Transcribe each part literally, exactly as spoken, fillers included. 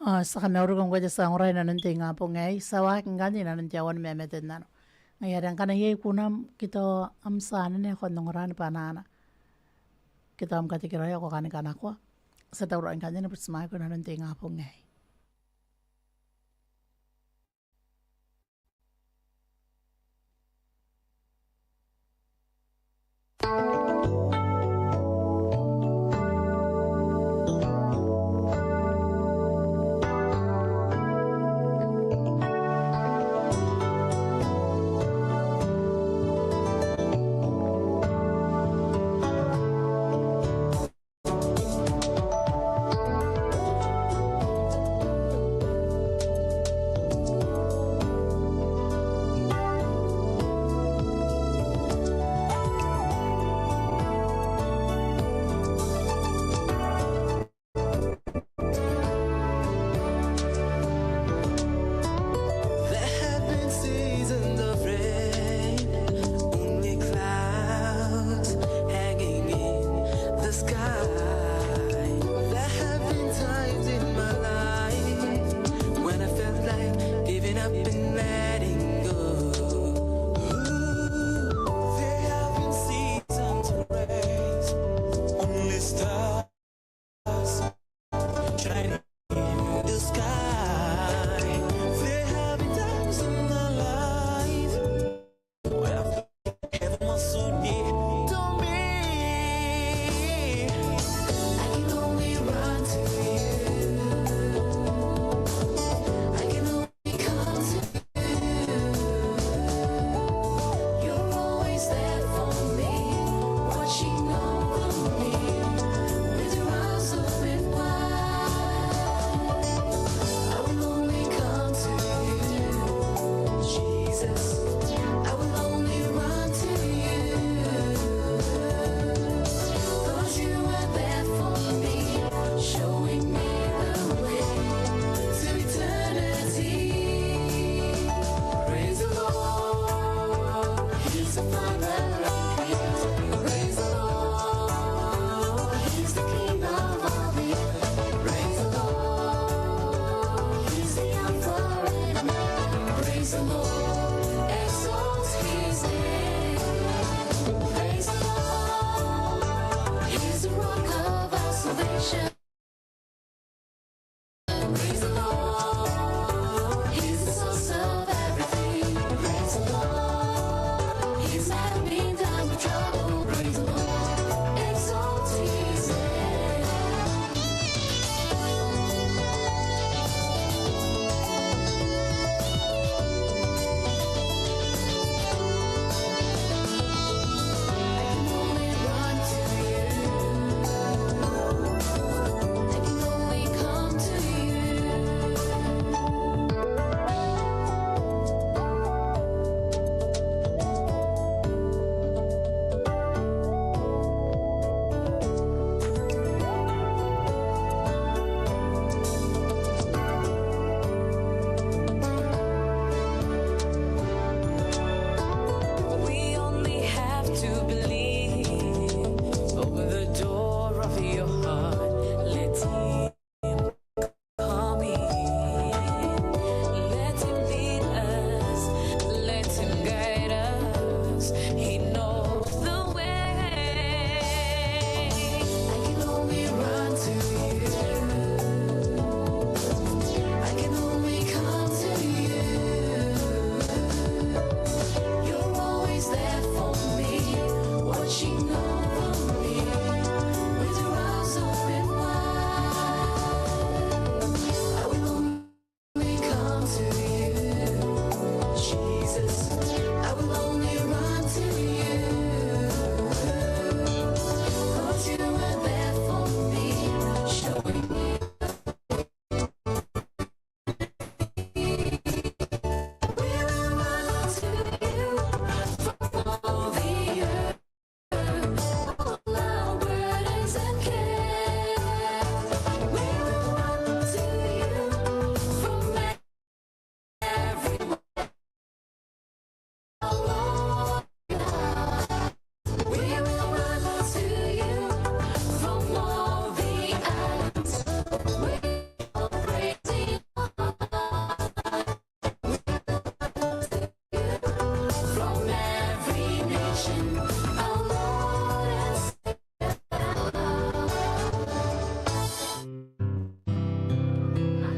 Ao ti a kamauriko ngkoe te tia ongora inanon te ingabong aei, ti a waaki ngkanne inanon te aoa ni mamaten nano. Ngaia are ngkana iai kunam ke tao am tia anene ae ko kan ongora ni banana ke tao am katekeraoia ae ko kani kanakoa, ti a tauraoi ngkanne ni butimwaeko inanon te ingabong aei.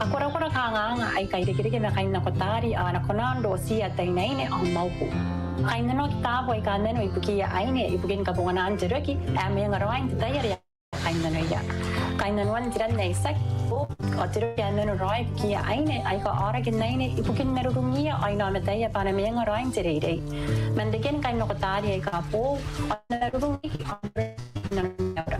A korakora kangaanga aika irekereke ma kainnako taari ao a na kona n rotiia ataeinaine ao mwauku. Kainnanoaki taabo aika a nano ibukiia aine ibukin kabonganaan te roki ae mwenga raoi n te tai are a kainnanoia. Kainnanoan te ran ae itiaki, ao te roki ae nano raoi ibukiia aine aika a aoraki n aine ibukin marurungiia ao inaomataia bwa a na mwenga raoi n te reirei. Man reken kainnako taari aika boou ao a na marurung riki ao n nanoia ora.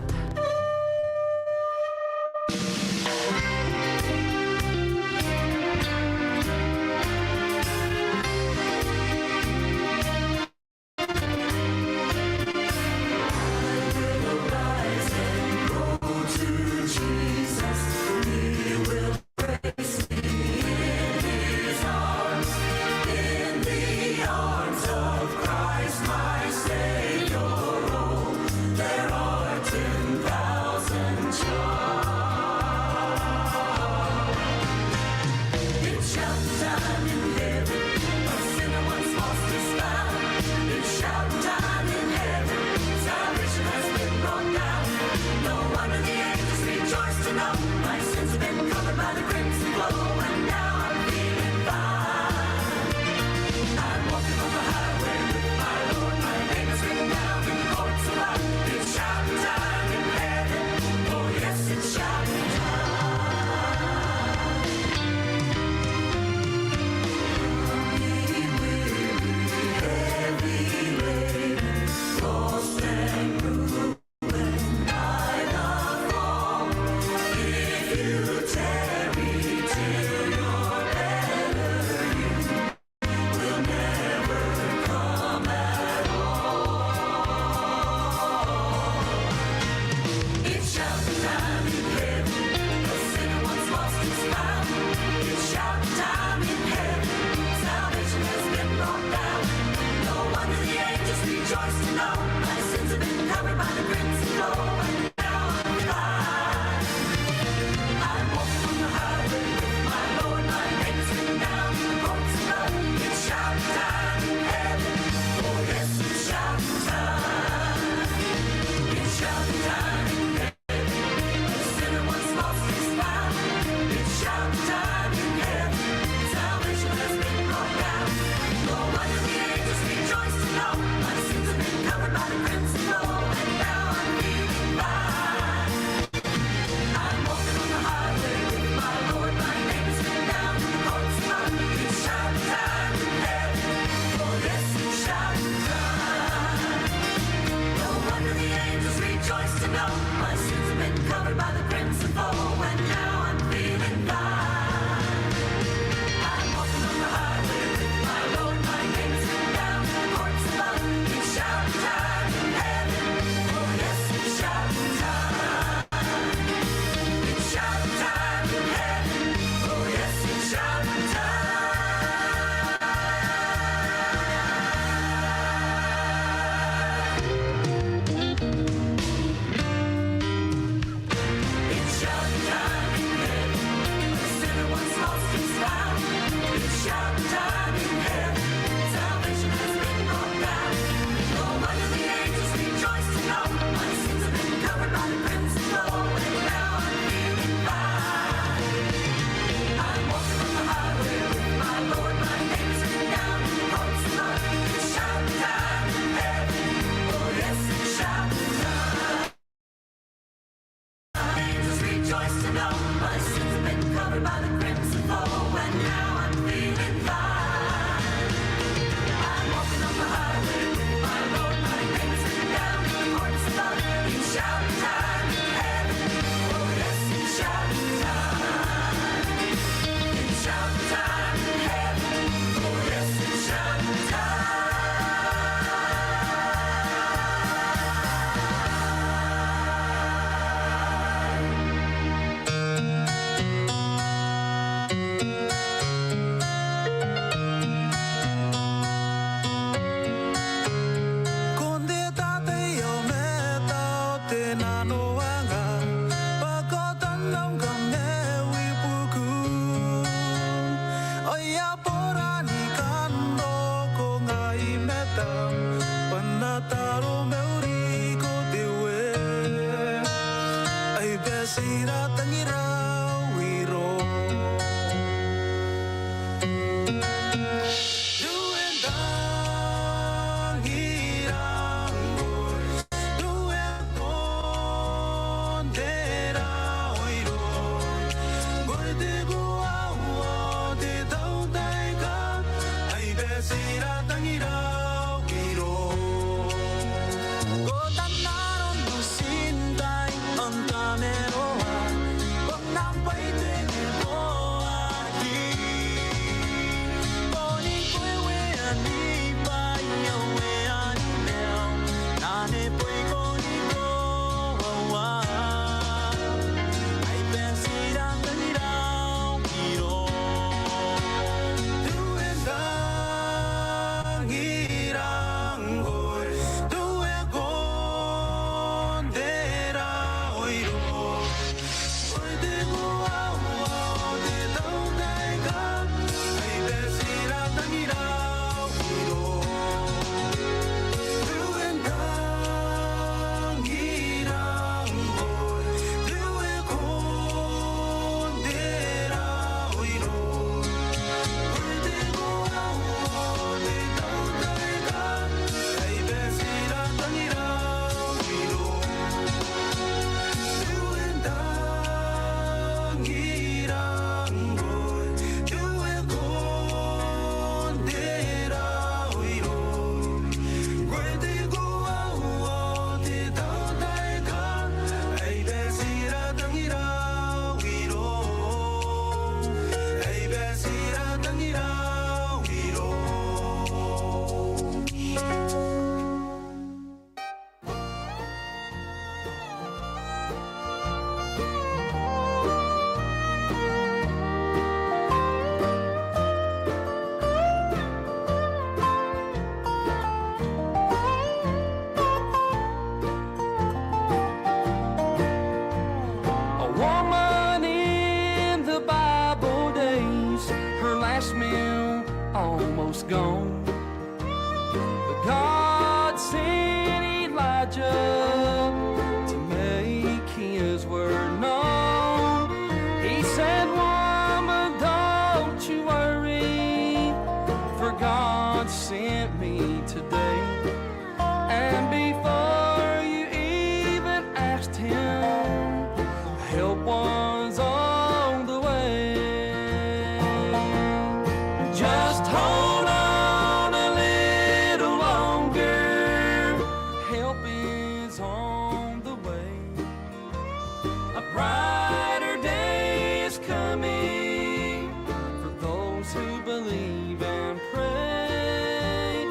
Tera tangira au iro. Tera tangira au iro. Tera tangira au iro. Ngkoe te koaua, te tautaeka. Ai bati tera tangira au iro. Ko tanaro n usintai, antaneroa, ko nang bwai te neboaki. Ko ni koe weani bwai, ao weani maiu, n anne bwa ko ni koaua. Ai bati tera tangira au iro. Tera tangira ngkoe, tera tangira au iro. Ngkoe te koaua, te tautaeka. Ai bati tera tangira au iro. Tera tangira ngkoe, tera tangira au iro. A woman in the Bible days, her last meal almost gone. But God sent Elijah to make his word known. He said, "Woman, don't you worry, for God sent me today." And before you even asked him, help was on the way. Just hold on a little longer. Help is on the way. A brighter day is coming for those who believe and pray.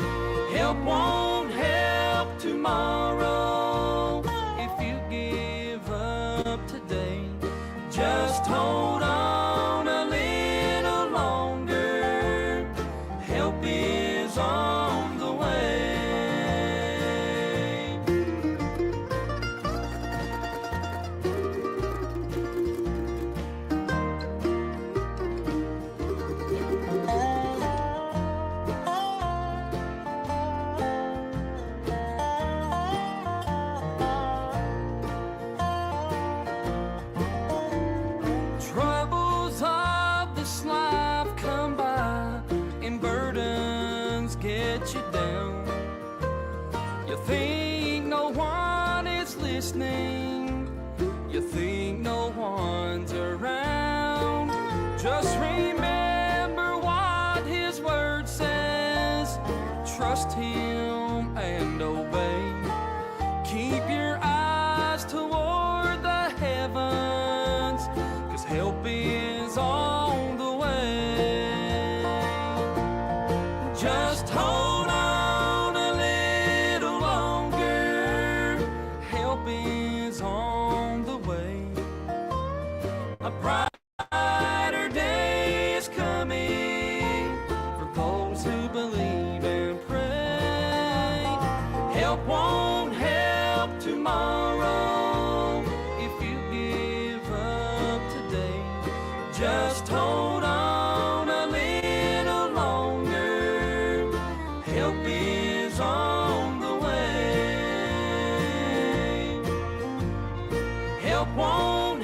Help won't help tomorrow if you give up today. Just hold on a little longer. Help is on the way. Troubles of this life come by and burdens get you down. You think no one is listening. You think no one's around. Just remember what his word says. Trust him and obey. Keep your eyes toward the heavens, 'cause help is on the way. Just hold on a little longer. Help is on the way. A brighter day is coming for those who believe and pray. Help won't help tomorrow if you give up today. Just hold on a little longer. Help is on the way. Help won't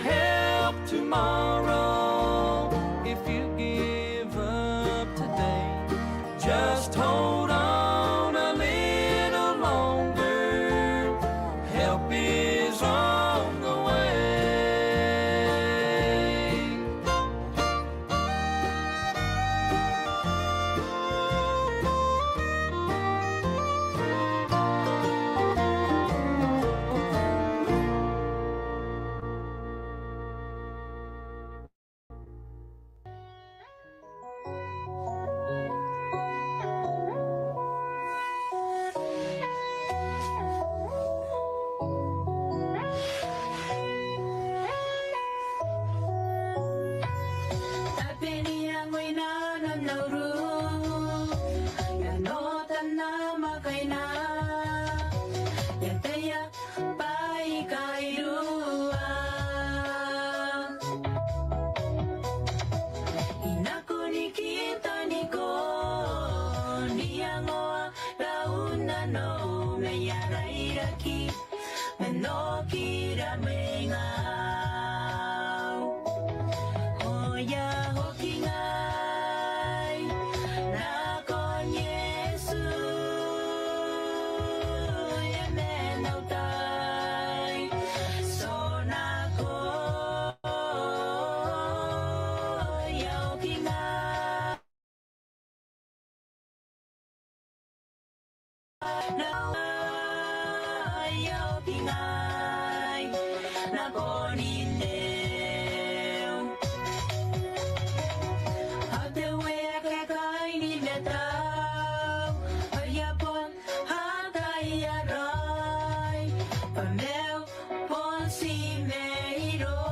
rairaki, ma n okira mai ngau. Oia oki ngai, nakon Iesu, e mena n au tai. Ti nako, oia oki ngai. Oia oki ngai, nakon Nei. Ao te Uea e kaekai ni matau, ao e a bon ataia raoi, bwa maiu bon ti mairoum.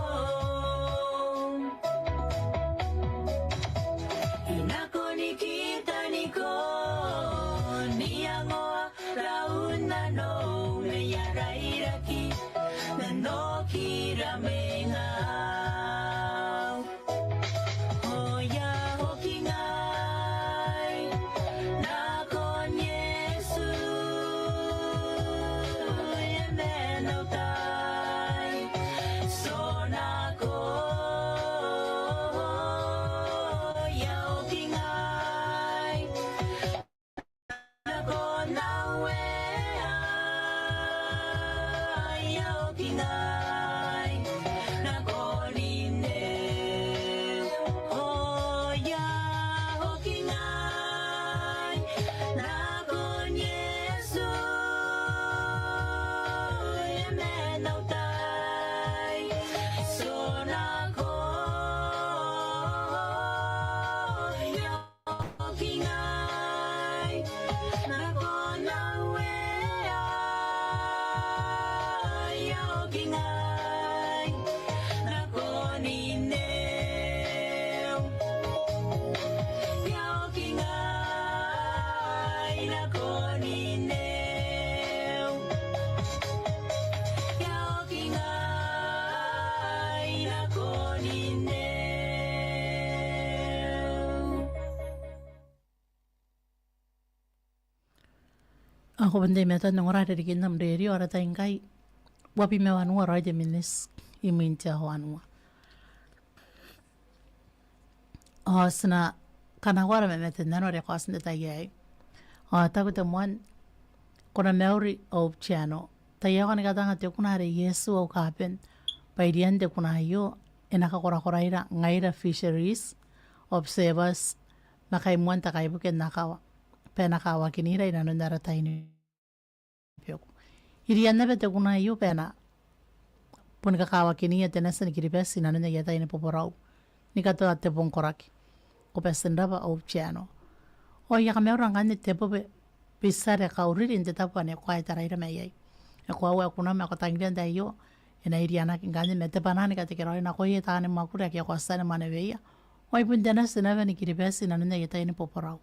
I nako ni kitaniko, n iangoa raou nanou, ma e a rairaki, ma n okira mai ngau. Oia oki ngai, nakon Iesu, e mena n au tai. Ti nako, oia oki ngai, nakon au Uea. Oia oki ngai, nakon Nei. Oia oki ngai, nakon Iesu, e mena n au tai. Ti nako, oia oki ngai, nakon au Uea. Oia oki ngai, nakon Nei. Oia oki ngai, nakon Nei. Oia oki ngai, nakon Nei. Ao ko bon teimatoa n ongora irarikin am rerio ara tai ngkai. Uabwi ma wanua raoi te miniti imwin te aoa wanua. Ao ti na kanakoa ara mamate n nano are e kaoti n te tai aei. Ao taku te moan, ko na mauri Hope Channel. Taiaoka ni katanga te kuna are Iesu au Kaaben. Bwa irian te kuna aio, e na kakorakoraira ngaira fisheries observers ma kaimoan te kaibuke n akawa, bwa e na kawakinira inanon ara tai ni beku. Irian naba te kuna aio bwa e na boni kakawakinia te nati ni Kiribati inanon aia tai ni boborau ni katoa te bong koraki. Ko bati n rabwa Hope Channel. Ao I a kamaura ngkanne te bwebwe, bwa ti a kauriri n te tabo ane ko a taraira mai iai. E koaua ae kunam ae ko tangiria n te tai aio e na irianaki ngkanne ma te bwanaa ni katekeraoi nakoia taani mwakuri ake ko a tia ni mwaneweia. Ao ai bon te nati naba ni Kiribati inanon aia tai ni boborau.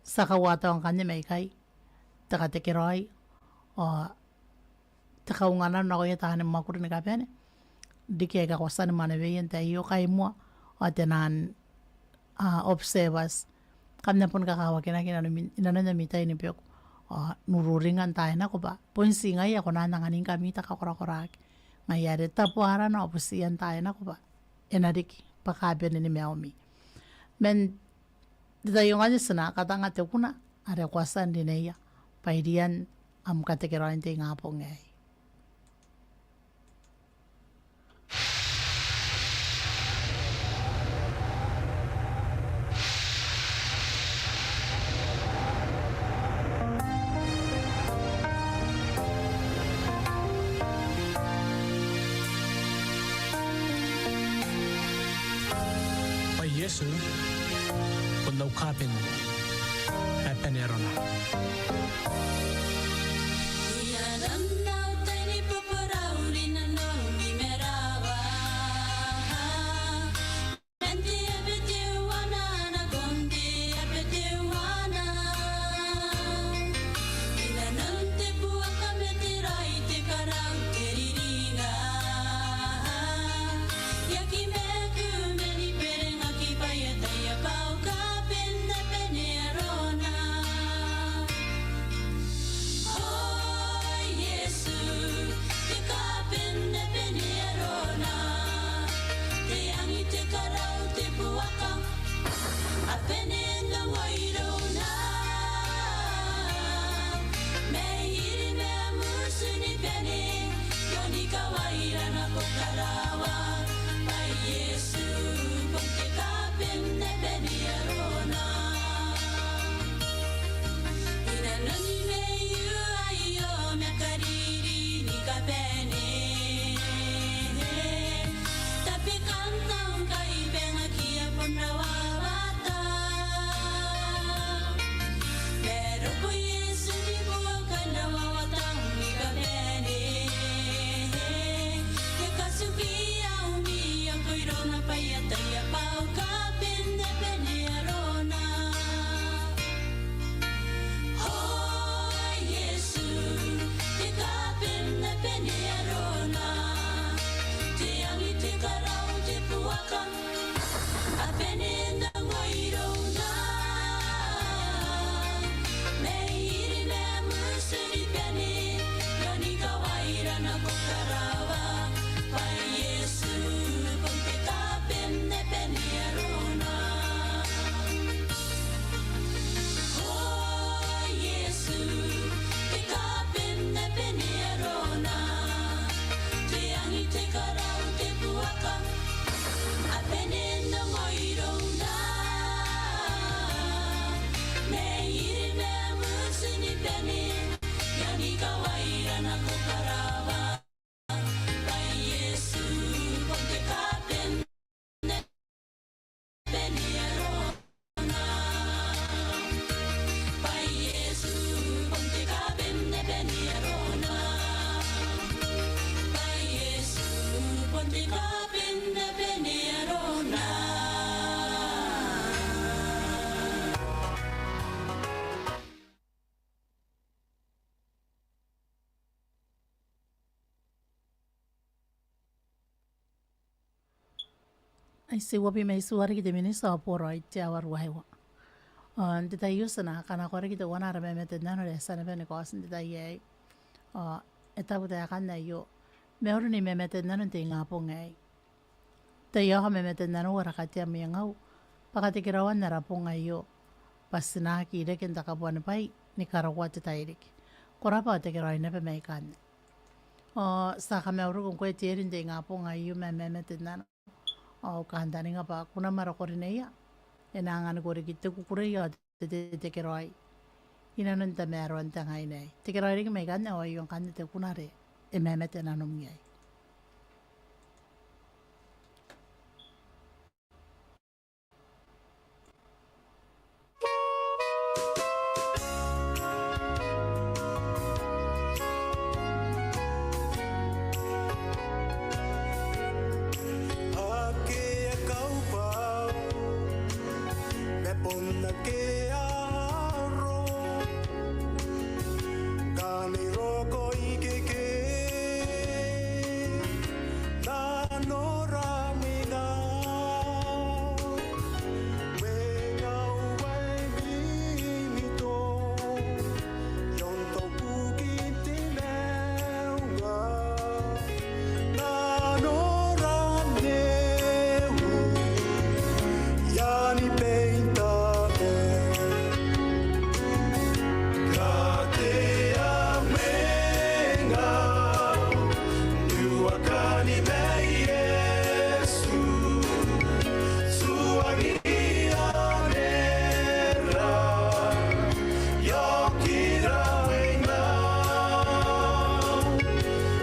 Ti a kauataoa ngkanne mai ikai te katekeraoi ao te kaunganano nakoia taani mwakuri ni kabane riki aika ko a tia ni mwaneweia n te tai aio, kaimoa ao tenaan, a, observers. Kam na boni kakawakinaki inanon ami, inanon ami tai ni beku. Ao n ururinga n taai nako bwa bon ti ngaia ae kona n anganingkami te kakorakoraki. Ngaia are tabo arana ao butiia n taai nako bwa e na riki bwa kabanea ni maiumi. Man te tai aio ngkanne ti na katanga te kuna are ko a tia n rineia bwa irian am katekeraoi n te ingabong aei. Bwa Iesu bon au kaben ae bane arona. Ai ti uabwi ma itiua riki te miniti ao boraoi te aoa ruaiwa. Ao n te tai aio ti na kanakoa riki teuana ara mamate n nano are e a tia naba ni kaoti n te tai aei. Ao e taku taekan aio: Mauri ni mamate n nano n te ingabong aei. Tai aoka mamate n nanou, ara katea mwengau bwa katekeraoan ara bong aio, bwa ti na aki reke n te kabuanibwai ni karokoa te tairiki. Ko rabwa ao tekeraoi naba mai ikanne. Ao ti a kamauriko ngkoe Tieri n te ingabong aio ma mamate n nano. Ao au kantaninga bwa kunam ara korineia e na anganiko riki te kukurei ao te, te, te, tekeraoi inanon tamaroan te ngaina aei. Tekeraoi riki mai ikanne, ao aio ngkanne te kuna are e mamate nanom iai. Akea kaubwau ma bon akea aro, ngkana e roko ikekei nanora mwengau. Mwengau ae mimito i aon taubuki n te maunga, nanora neu i aani Beitame. Katea mwengau, nuakani mai Iesu, tuangiia nera i aki rawenau,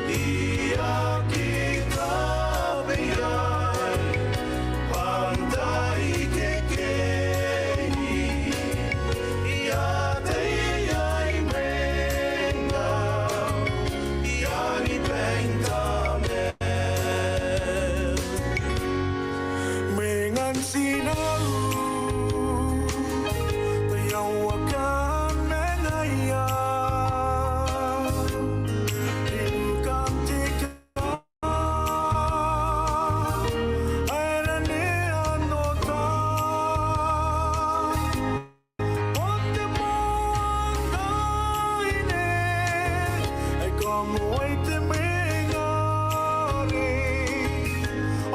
i aki tabeaiai, bwa n tai ikekei e a tei iai mwengau i aani Beitame. Mwengan tinau, tai aua kanga ngaia, ibukin te kaa ae e na anota. Ao te moan kaine ae kangai te mwengari,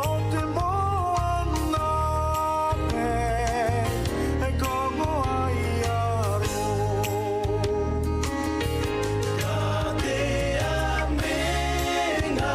ao te moan abe ae kangai aro. Katea mwengau.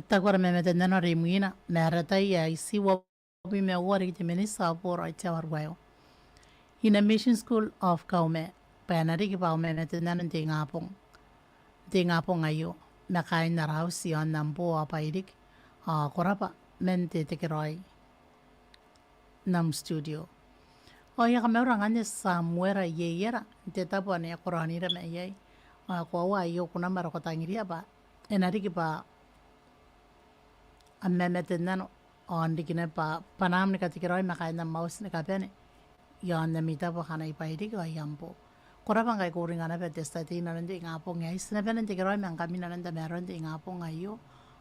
Taku ara mamate n nano are imwina, ma ara tai ae itiua bwi ma uoua riki te miniti ao boraoi te aoa ruaiwa. In a Mission School of Kauma, bwa e na riki bwa au mamate n nano n te ingabong. N te ingabong aio, ma kaain ara auti i aon am boo ao bwai riki, ao ko rabwa man te tekeraoi n am studio. Ao I a kamaura ngkanne Samuera Ieiera, n te tabo ane ko raonira mai iai. Ao e koaua aio kunam are ko tangiria bwa e na riki bwa am mamate n nano, ao n riki naba bwanaam ni katekeraoi ma kaain am auti ni kabane i aon ami tabo akana i bwai riki ao i am boo. Ko rabwa ngkai ko uringa naba te tia tei i nanon te ingabong aei. Ti na bane n tekeraoi ma ngkami i nanon tamaroan te ingabong aio,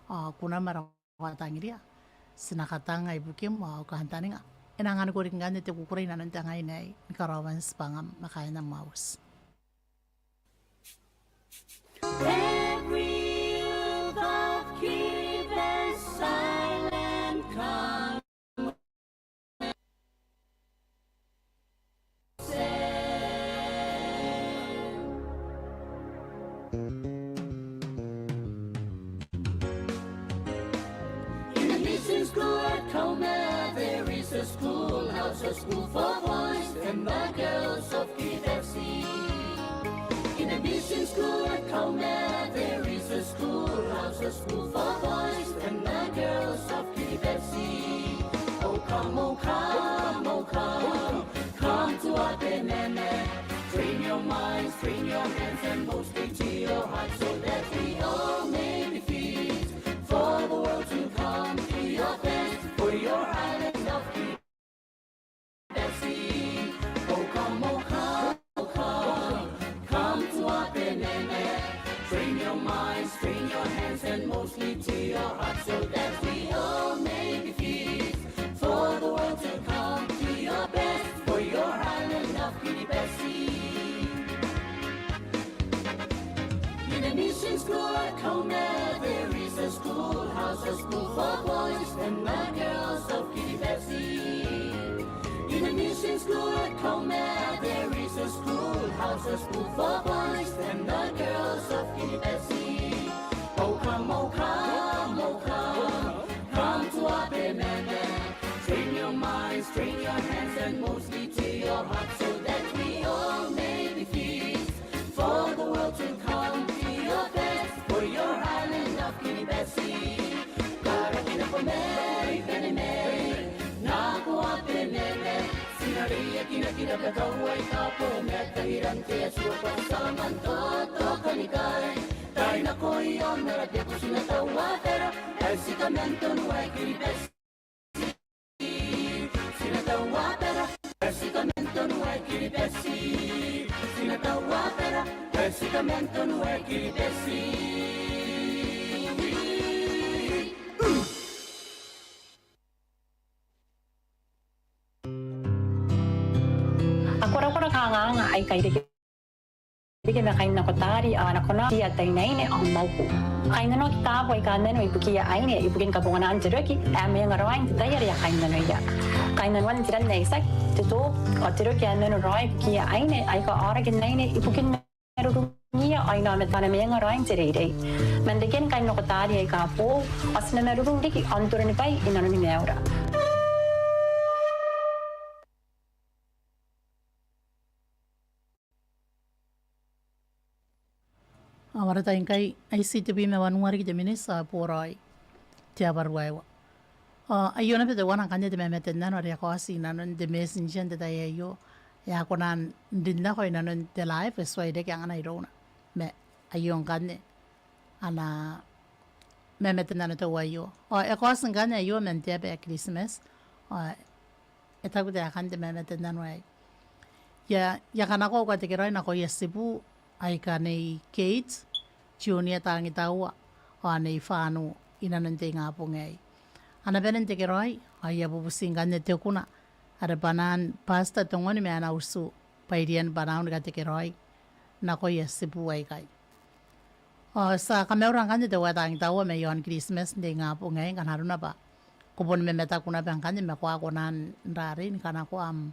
ao kunam are ko tangiria. Ti na katanga ibukim ao au kantaninga e na anganiko riki ngkanne te kukurei i nanon te ngaina aei ni karaoan tibwangam ma kaain am auti. Every youth of Kiribati Island, come. In the mission school at Kauma, there is a schoolhouse, a school for boys and the girls of Kiribati. In the mission school at Kauma, there is a schoolhouse, a school for boys and the girls of Kiribati. Oh come, oh come, oh come, come to Abenene. Train your minds, train your hands, and mostly to your heart, so that we all may be fit for the world to come. Do your best for your island of Kiribati. Oh come, oh come, oh come, come to Abenene. Train your minds, train your hands, and mostly to your heart, so that we all may be fit for the world to come. Do your best for your island of Kiribati. In the mission school at Kauma, there is a schoolhouse, a school for boys and the girls of Kiribati. In the mission school at Kauma, there is a schoolhouse, a school for boys and the girls of Kiribati. Oh come, oh come, oh come, come to Abenene. Train your minds, train your hands, and mostly to your heart, so that we all may be fit for the world to come. Do your best for your island of Kiribati. Karaki nako mai, bane mai nako Abenene. Ti na reiakinaki naba taua aika boou ma tangiran te Atua bwa ti a man totokanikai. Tai nako i aon ara tebo, ti na tauabara ae ti kaman tonoa i Kiribati. Ti na tauabara ae ti kaman tonoa i Kiribati. Ti na tauabara ae ti kaman tonoa i Kiribati. A korakora kanganga aika a reke reke ma kainnako taari ao a na kona n tia taina aine ao mwauku. Kainnanoaki taabo aika a mano ibukiia aine ibukin kabonganaan te roki ae mwenga raoi n te tai are a kainnanoia. Kainnanoan te ran ae itiaki, te toobu ao te roki ae mano raoi ibukiia aine aika a aoraki n aine ibukin marurungia ao inaomataana mwenga raoi n te reirei. Man rekena kainnako taari aika boou ao ti na marurung riki ao n toronibwai i nanoni maiura. Ao ara tai ngkai ae iti tebwi ma wanua riki te miniti ao boraoi te abaruaiwa. Ao aio naba teuana ngkanne te mamate n nano are e kaoti i nanon te messenger n te tai aio. E a kona n rin nako i nanon te live, e tuai reke angana irouna. Ma aio ngkanne ana mamate n nano teuaio. Ao e kaoti ngkanne aio man te aba ae Kiritimati. Ao e taku taekan te mamate n nano aei: I a, I a kanakoa au katekeraoi nakoia tibu aika Nei Kate, Junior Tangitaua, ao Nei Fano i nanon te ingabong aei. A na bane n tekeraoi, ao I a bubuti ngkanne te kuna are bwanaan Pastor Tongoni ma ana utu bwa e riai ni bwanaau ni katekeraoi nakoia tibu aikai. Ao ti a kamaura ngkanne teuae Tangitaua mai aon Kiritimati n te ingabong aei, ngkana arona bwa ko boni mamataku naba ngkanne ma ko a kona n rarei ni kanakoa am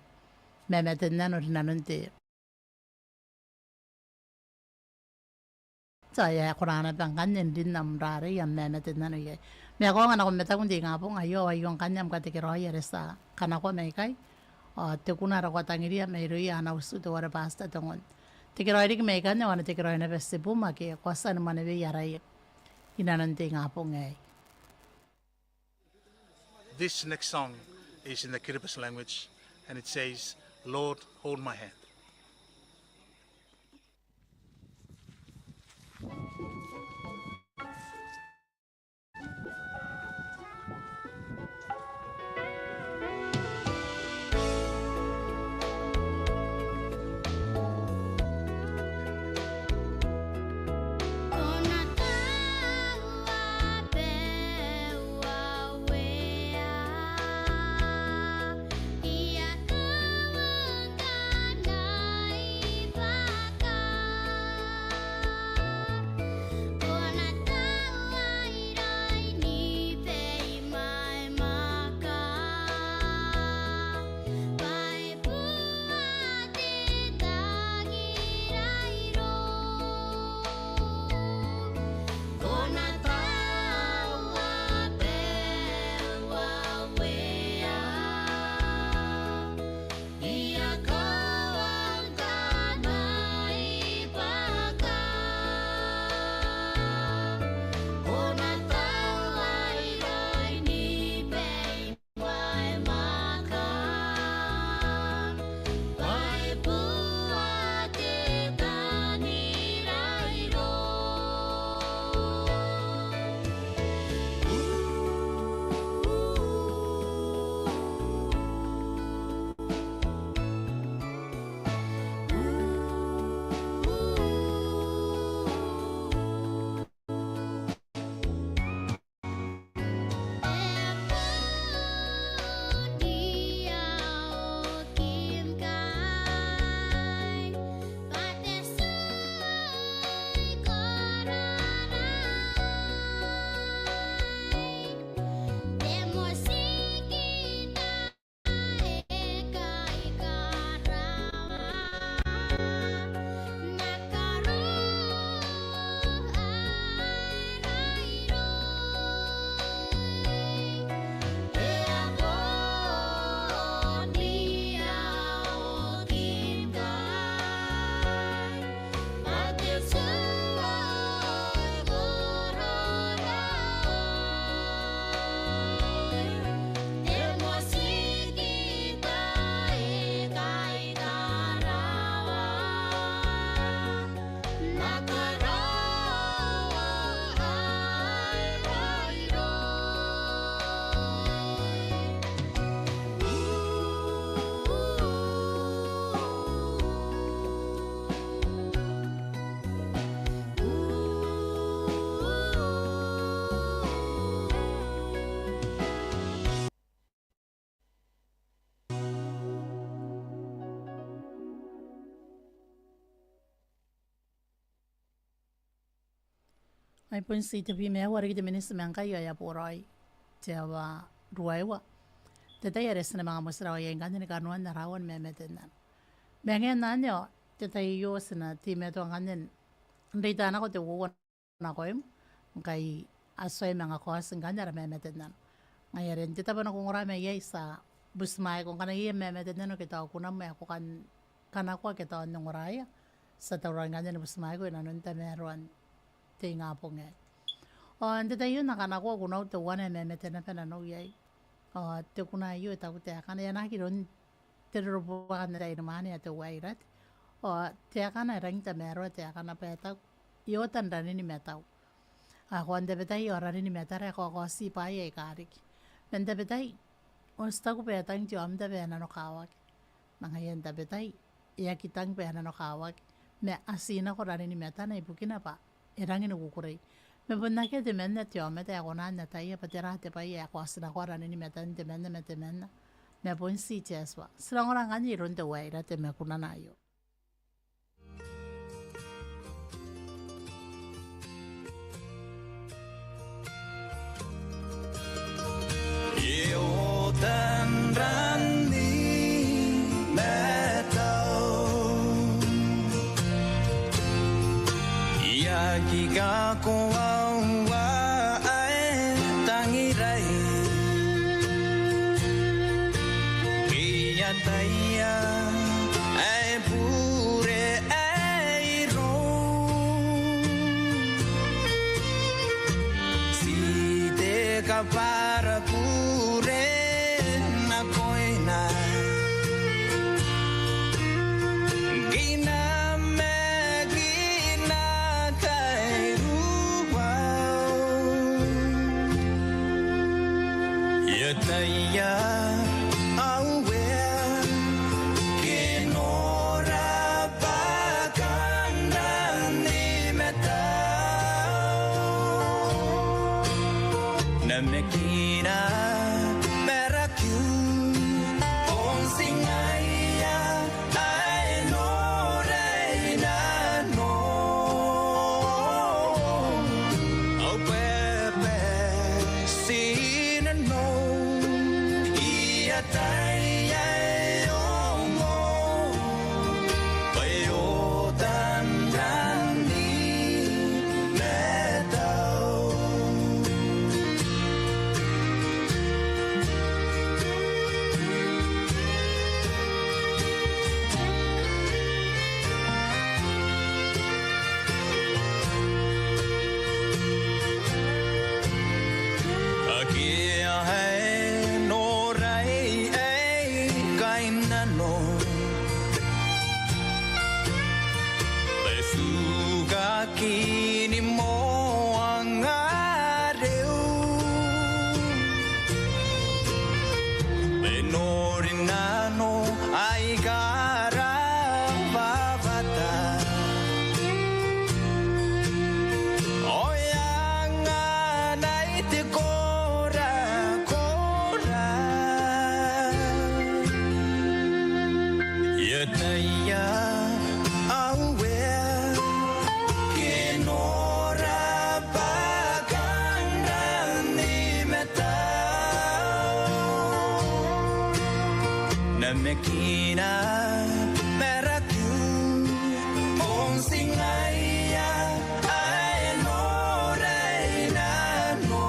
mamate n nano rinanon te, ti a, e a kona naba ngkanne n rin am rarei, am mamate n nano iai. Ma e kaonga nako n mataku n te ingabong aio, ao aio ngkanne am katekeraoi are ti a kanakoa maikai. Ao te kuna are ko a tangiria mairouia ana utu teuare Pastor Tongon. Tekeraoi riki maikanne, ao a na tekeraoi naba tibum ake ko a tia ni mwanewei araia inanon te ingabong aei. This next song is in the Kiribati language, and it says, "Lord, hold my hand." Ai bon ti te bwi ma aua riki te miniti ma ngkai ao e a boraoi te aoa ruaiwa. Te tai are ti na manga motirawa iai ngkanne ni kanoan ara aoa ni mamatenano. Ma ngaia anne ao te tai aio ti na teimatoa ngkanne n reita nako te uoua nakoim, ngkai a tuai manga kaoti ngkanne ara mamatenano. Ngaia are n te tabo are ko ongora mai iai, ti a butimwaeko ngkana iai am mamatenano ke tao kunam ae ko kan kanakoa ke tao n ongoraia, ti a tauraoi ngkanne ni butimwaeko inanon tamaroan te ingabong aei. Ao n te tai aio N na kanakoa kunau teuana ae mamate naba nanou iai. Ao te kuna aio e taku taekana, e a na aki iroun te rorobuaka n ataeinimwaane ae te Uairate. Ao taekana e rangi n tamaroa taekana bwa e taku, e oota n ranini matau. Ao ko a n tabetai ao ranini matara e kaokaoti bwaai aika riki. Ma n tabetai, ao ti taku bwa e tang te aomata bwa e nanokawaki. Ma ngaia n tabetai, e aki tang bwa e nanokawaki. Ma a tii nako ranini matana ibukina bwa e rangi ni kukurei. Ma bon akea temanna te aomata ae kona n ataia bwa tera te bwai ae kaotinakoa ranini matan temanna ma temanna. Ma bon ti te Atua. Ti na ongora ngkanne iroun te Uairate ma kunana aio. E oota n ranini matau. E aki kakoaua ae tang ataia ae bure ae irou. Ti te kabwara bure nakoina. Ngke I namakina tairuau, I ataia au Uea ke nora bwa kaanga ni matau. Namakina marakiu, bon ti ngaia ae norai nanou. Ao bwebwe tinanou, I ataia e ongo bwa e otan ran ni matau. Akea ae norai ae kainnano, e tuka kini moangareu. E nori nano aika rawawata, ao e anganai te korakora. I ataia au Uea ke nora bwa kaanga ni matau. Namakina marakiu, bon ti ngaia ae norai nanou.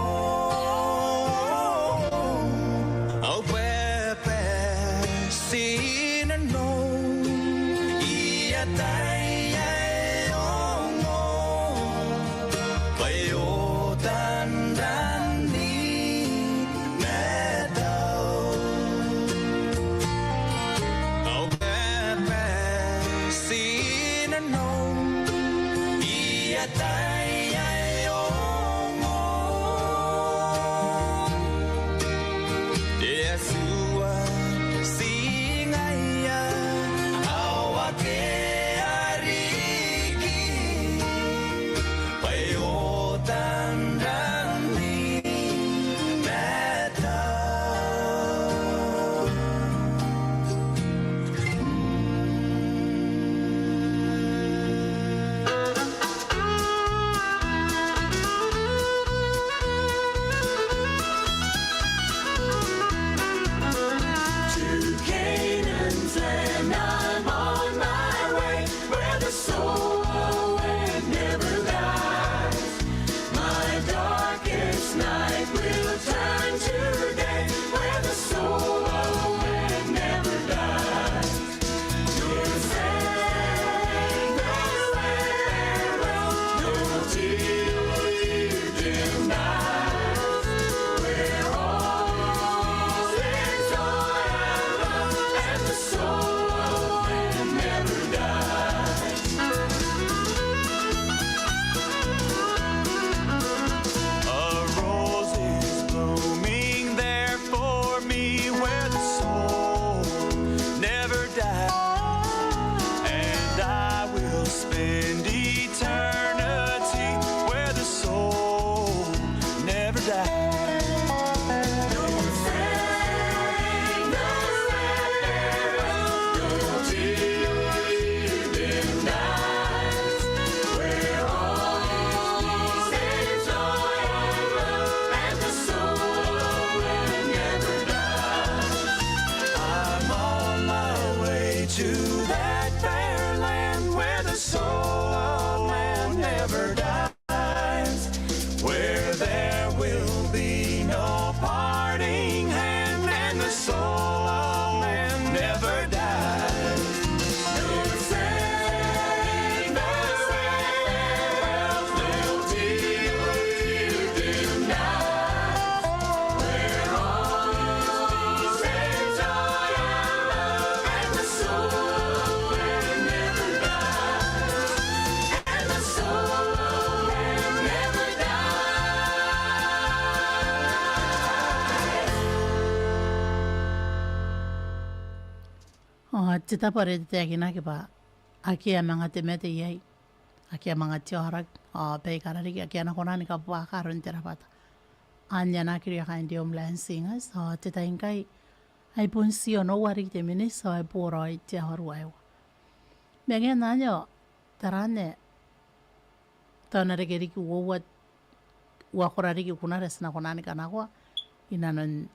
Ao bwebwe tinanou, I ataia e ongo bwa e otan ran ni matau. Ao bwebwe tinanou, I ataia e ongo. Te Atua, ti ngaia ao akea riki bwa e otan ran ni matau. Ao te tabo are e taekinaki bwa akea manga te mate iai, akea manga te aoraki, ao baikara riki, akea a na kona ni kabuaka aron te rabwata. Anne ana kiri a kaain te Homeland Singers, ao te tai ngkai ai bon tii onoua riki te miniti ao e boraoi te aoa ruaiwa. Ma ngaia anne ao taraana, tao e na reke riki uoua, uakora riki kunara ae ti na kona ni kanakoa inanon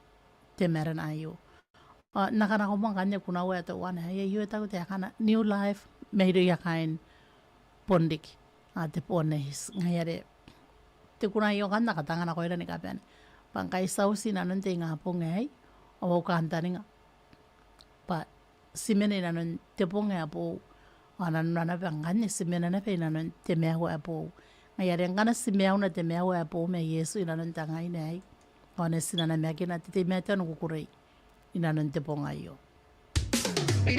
te marena aio. Ao N na kanakoa moa ngkanne kunau ae teuana ae aio e taku taekana New Life mairouia kaain Bonriki, a, te Bones. Ngaia are te kuna aio ngkanne N na katanga nakoira ni kabane bwa ngkai ti a uti inanon te ingabong aei, ao au kantaninga bwa ti mena inanon te bong ae boou, ao nanona naba ngkanne ti mena naba inanon te maiu ae boou. Ngaia are ngkana ti maiuna te maiu ae boou ma Iesu inanon te ngaina aei, ao e na ti namakinna te teimatoa ni kukurei inanon te bong aio. I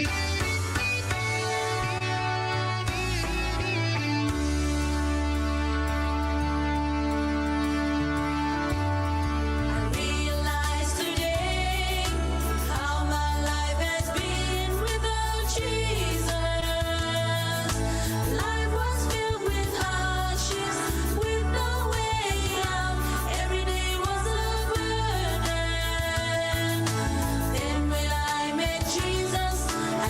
realize today how my life has been without Jesus. Life was filled with hardships, with no way out. Every day was a burden. Then when I met Jesus, I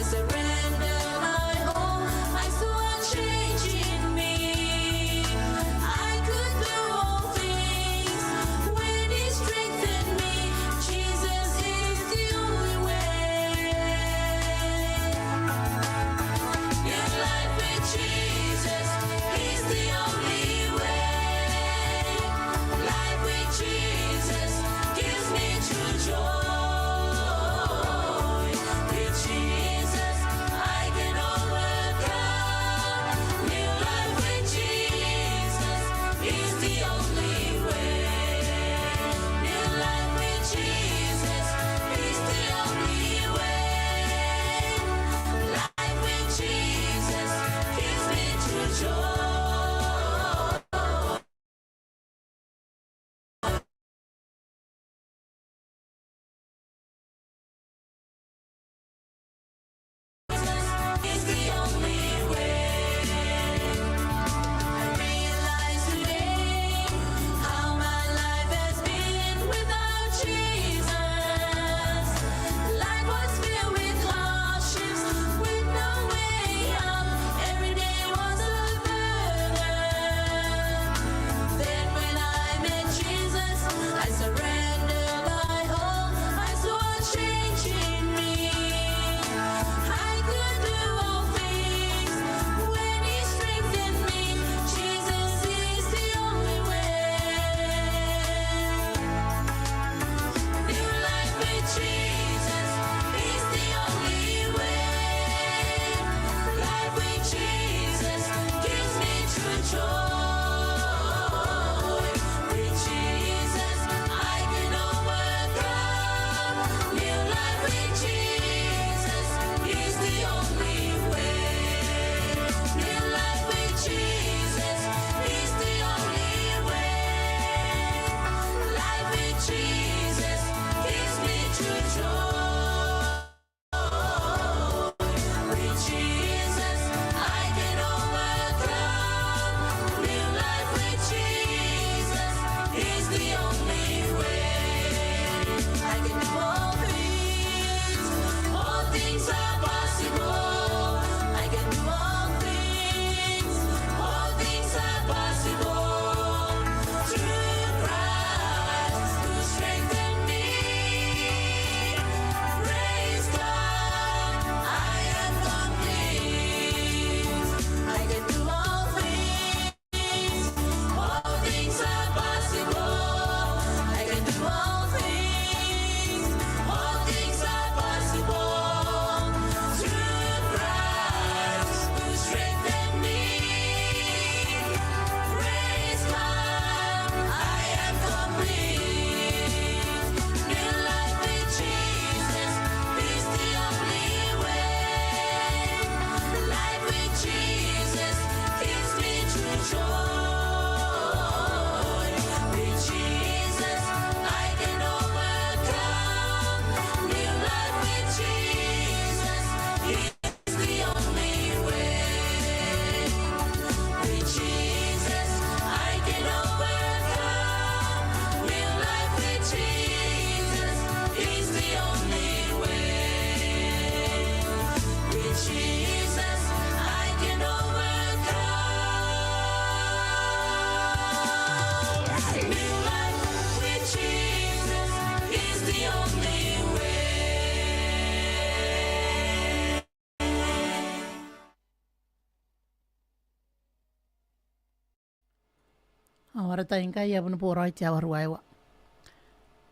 Ao ara tai ngkai e a bon boraoi te aoa ruaiwa.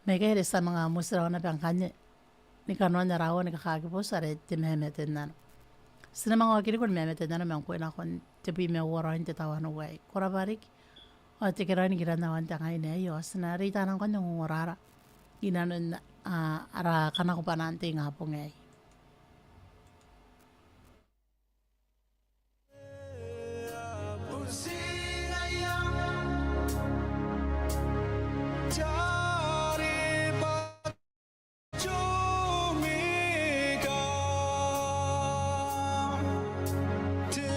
Ma ngkai are ti a manga motirawa naba ngkanne ni kanoan ara aoa ni kakakibotu are te Mamatennano. Ti na manga okiriko ni Mamatennano ma ngkoe nakon tebwi ma uoua raoi n te tawanou aei. Ko rabwa riki. Ao te kerao ni kiran aoan te ngaina aei ao ti na reita nako n ongorara inanon ara kanakobwanaa n te ingabong aei.